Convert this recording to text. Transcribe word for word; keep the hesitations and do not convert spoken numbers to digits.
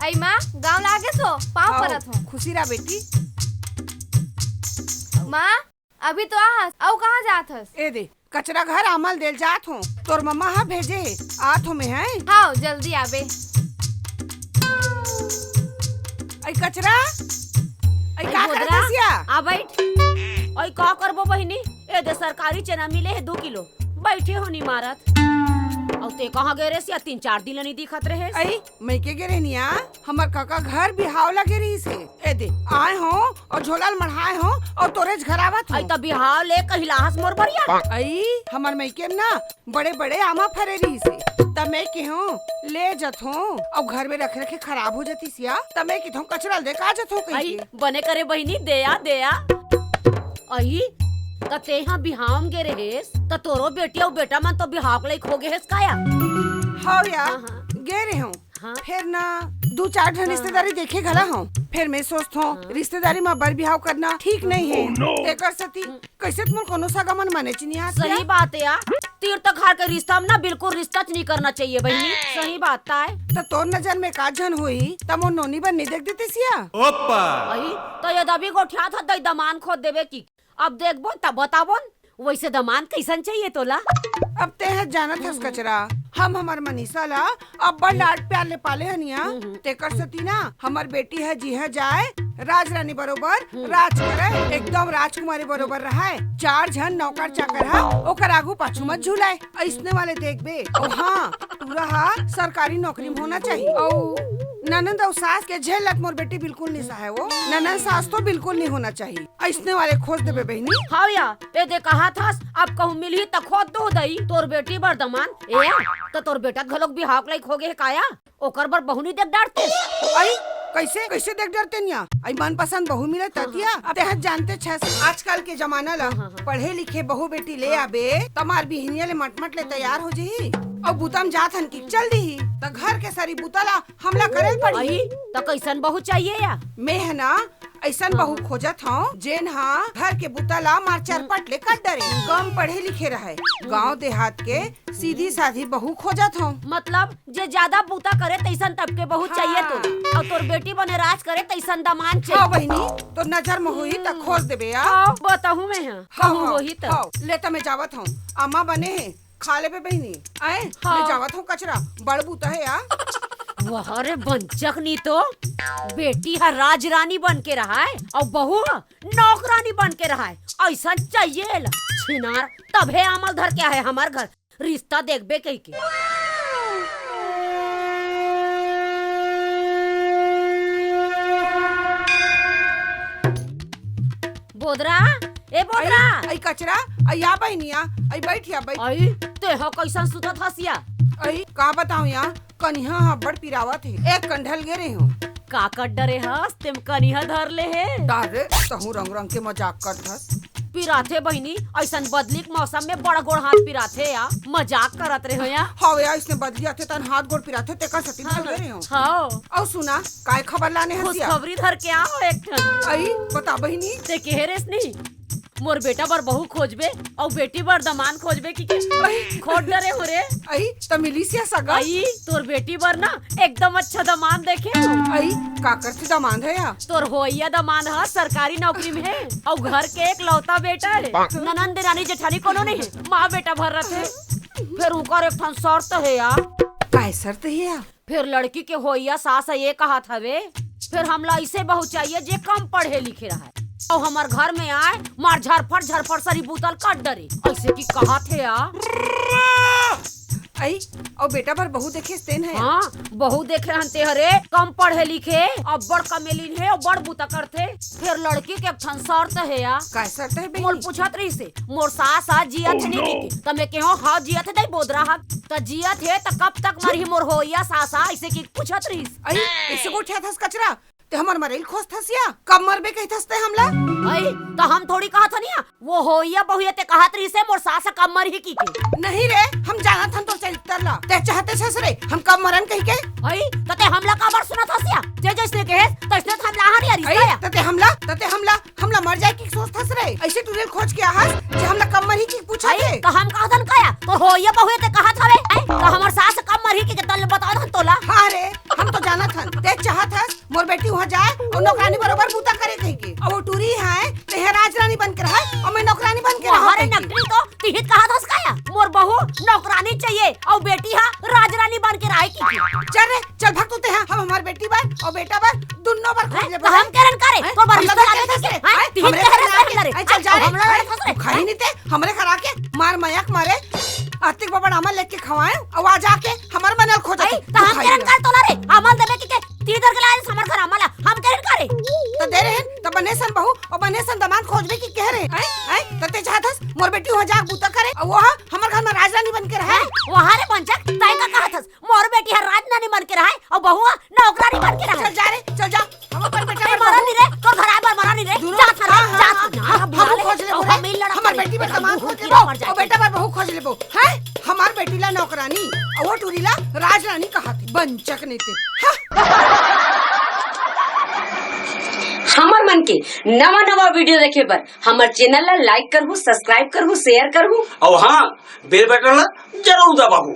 अई माँ, गाँव लागे सो, पाँव परत हों। खुशी रह बेटी। माँ, अभी तो आ हस, अउ कहाँ जात हस? ए दे, कचरा घर आमल देल जात हों, तोर मम्मा ह भेजे हे, आत हों मैं, हैं? हाव, जल्दी आबे। अई कचरा, अई अई का करत हस या? आ बइठ। अई का करबो बहिनी, ए दे सरकारी चना मिले हे दू किलो, बइठे हों निमारत। अउ ते कहाँ गे रेहेस या, तीन चार दिन ले नइ दिखत रेहेस। अई, मइके गे रहेनिया, हमर कका घर बिहाव लगे रहिस हे। ए दे, आय हों अउ झोला ल मढ़ाय हों अउ तोरेच घर आवत हों। अई त बिहाव ले कहिलाहस मोर बरिया। अई, हमर मइके म ना बड़े-बड़े आमा फरे रहिस हे। त मैं केहों, ले जथों, अउ घर में रखे-रखे खराब हो जतिस या। त मैं केथों, कचरा ल दे का जथों कहिके। अई, बने करे बहिनी, देया, देया। अई, त तेहा बिहाव म गे रहेस, त तोरो बेटी अउ बेटा मन तो बिहाव के लइक हो गे हेस का या? हव या, हाँ, हाँ। गे रहेंव। हाँ। फेर ना दू चार ठन हाँ। रिश्तेदारी देखे घला हंव। फेर मैं सोचथंव, हाँ। रिश्तेदारी म बर बिहाव करना ठीक नइ हे। Oh, no! तेकर सेती हम्म। कइसे त मोर कोनो सगा मन मानेच नइ आत सही या। बात हे या। तीर तखार के रिश्ता म ना बिल्कुल रिश्ताच नइ करना चाहिए बहिनी। सही बात ताय। त तोर नजर में का झन होही, त मोर नोनी बर नइ देख देतिस या? ओप्पा! अई, त ये दबी गोठियात हस दई दमान खोज देबे कि अब देखबो तब बताबो न, वइसे दमान कइसन चाहिए तोला? अब तेंह जानत हस हम्म। कचरा, हम हमर मनीषा ला अब्बड़ लाड प्यार ले पाले हन या, हम्म, हम्म। तेकर सेती ना हमर बेटी ह जिहां जाय राजरानी बरोबर हम्म। राज करय, एकदम राजकुमारी बरोबर रहय। चार झन नौकर चाकर ह ओकर आगू पाछू मत झुलाय। अइसने वाले देखबे। अउ हां, टूरा ह सरकारी नौकरी म होना चाही। अउ ननंद अउ सास के झेलत मोर बेटी बिल्कुल नइ सहय वो। ननंद सास तो बिल्कुल नइ होना चाही। अइसने वाले खोज देबे बहिनी। हव या, ए दे कहत हस, अब कहूं मिलही त खोज दूं दई, तोर बेटी बर दमान। ए, त तोर बेटा घलोक बिहाव के लइक हो गे हे का या? ओकर बर बहू नइ देख डरतेस? अई, कइसे, कइसे देख डरतेन या? अई, मनपसंद बहू मिले ततिया? हाँ, हाँ। अब तेंह जानतेच हस, आजकल के जमाना ला हाँ, हाँ, हाँ। पढ़े लिखे बहू बेटी ले हाँ। आबे, त मार बिहनिया ले मटमट ले तैयार हो जही। अउ बुता म जात हन कि चल दिही, त घर के सारी बुता ला हमला करे ल पड़ही। अई, त कइसन बहू चाहिए या? मैं ह ना अइसन हाँ, बहू हाँ। खोजत हंव, जेन ह घर के बुता ला मार हम्म। चरपट ले कर डरे, कम पढ़े लिखे रहय, हम्म। गांव देहात के सीधी साधी बहू खोजत हंव। मतलब, जे जादा बुता करे तइसन तब के बहू हाँ। चाहिए तो, अउ तोर बेटी बने राज करे तइसन दमान चाहिए। हां बहिनी, तोर नजर म होही त हम्म। खोज देबे या। हां, बताहूं मैं हा, हाँ, कहूं हाँ, होही त। हाँ, ले त मैं जावत हंव, अम्मा बने हे, खा लेबे बहिनी। आय, हाँ। ले जावत हंव कचरा, बड़ बुता हे या। वाह रे बंचक नी तो, बेटी ह राजरानी बन के रहय, अउ बहू ह नौकरानी बन के रहय। अइसन चाहिए ला, छिनार, तभे आमल धर के आय हमर घर, रिश्ता देखबे कहिके। बोदरा, ए बोदरा। अई, अई कचरा, अई आ बहिनिया, अई बइठ या, बइठ। अई, तेंह कइसन सुतत हस या? अई, का बतावं या, कनिहा ह अब्बड़ पिरावत हे, एक कंढल गे रेहेंव। का कर डरे हस, तेम कनिहा धर ले हे? डार रे, तहूं रंग रंग के मजाक करत हस। पिराथे बहिनी, अइसन बदली के मौसम में बड़ गोड़ हाथ पिराथे या, मजाक करत रेहेंव या। हव या, अइसने बदली आथे तहन हाथ गोड़ पिराथे, तेकर सेती हाँ, बोल हाँ। रेहेंव। हाँ। अउ सुना, काय खबर लाने हस या? खुशखबरी धर के आय हंव एक ठन। अई, बता बहिनी। तें केहे रेहेस नहीं, मोर बेटा बर बहू खोजबे अउ बेटी बर दमान खोजबे कहिके अई। खोज डरे हंव रे। अई, त मिलिस या सगा? अई, तोर बेटी बर ना एकदम अच्छा दमान देखे हंव। अई, का करथे दमान ह या? तोर होइया दमान ह सरकारी नौकरी में हे अउ घर के एकलौता बेटा हे। ननंद देरानी जेठानी कोनो नइ हे, मां बेटा भर रथे। फेर उंकर एक ठन शर्त हे या। काय शर्त हे या? फेर लड़की के होइया सास ह ये कहत हवे, फेर हमला अइसे बहू चाहिए जे कम पढ़े लिखे रहय अउ हमर घर में आय, मार झरफट झरफट सरी बुता ल कर डरे, अइसे कि कहत हे या। अई, अउ बेटा बर बहू देखेस तेन ह? हां, बहू देखे हन ते ह रे, कम पढ़े लिखे, अब्बड़ कमेलिन हे, अब्बड़ बुता करथे। फेर लड़की के एक ठन शर्त हे या। काय शर्त हे बहिनी? मोला पूछत रहिस हे, मोर सास ह जियत हे नहीं कहिके। त मैं केहेंव, हां जियत हे दई बोदरा ह। त जियत हे त कब तक मरही मोर होइया सास ह, अइसे कहिके पूछत रहिस। अई, अइसे गोठियाथस कचरा, तें हमर मरई ल खोजथस या? कब मरबे कहिथस तें हमला? अई, त हम थोड़ी कहत हन या, वो होइया बहुया तें कहत रहिस हे मोर सास ह कब मरही कहिके। नहीं रे, हम जानत हन तोर चरित्तर ला। तें चाहत हस रे, हम कब मरन कहिके? अई, त तें हमला काबर सुनत हस या? तें जइसने केहेस, तइसने त हमला हन या अई, रिश्ता या। त तें हमला, त तें हमला, हमला मर जाय कहिके सोचथस रे? अइसे टुरी ल खोज के आहस, जे हमला कब मरही कहिके पूछत अई, हे। त हम कहत हन का या? तोर होइया बहुया तें कहत हवे, अई, त हमर सास ह कब मरही कहिके तोला बतावत हन तोला। हां रे, हम तो जानत हन, तें चाह अउ बेटी उहाँ जाय अउ नौकरानी बरोबर बूता करे कहिके। अउ वो टूरी हे, तेहा राजरानी बन के रहय अउ मैं नौकरानी बन के रहंव कहिके। नकली तो तिही त कहत हस का या? मोर बहू नौकरानी चाहिए अउ बेटी हा राजरानी बन के रहय कहिके। चल रे, चल भग तू तेहा। हम हमार बेटी बर अउ बेटा बर दुन्नो बर खोज लेबो। त हम केरन करे? तोर बर रिश्ता लागे कहिके? चल जा रे। खाही नहीं ते, हमरे घर आके मार मया के मारे अतिक बबड़ आमा लेके खवाए अउ आ जाके हमर मन ल खोजत हे। त हम केरन कर तोला रे? आमा ल देबे कहिके तीर धर के लाए हस हमर घर आमा ला, हम केरन करे? त दे रहे त बने सन बहू अउ बने सन दमांद खोजबे कहिके रहे। हैं? हैं? त ते चाहत हस मोर बेटी उहाँ जाके बूता करे अउ वो हा हमर घर में राजरानी बन के रहय? वहाँ रे बंचक, तैं का कहत हस? मोर बेटी हा राजरानी बन के रहय अउ बहू हा नौकरानी बन के रहय। चल जा रे, चल जा। हम अपन बेटा बर मरा नहीं रे, तोर घर आए बर मरा नहीं रे। जा, जा, जा, जा, हमहू खोज लेबो रे। हमर बेटी बर दमांद खोज लेबो अउ बेटा बर बहू खोज लेबो। हैं? हमार बेटी ला नौकरानी अउ वो टूरी ला राजरानी कहत हे, बंचक नहीं ते। हमर मन के नवा नवा video देखे बर हमर channel ला like करहू, subscribe करहू, share करहू। अउ हाँ, bell button ला जरूर दबाहू।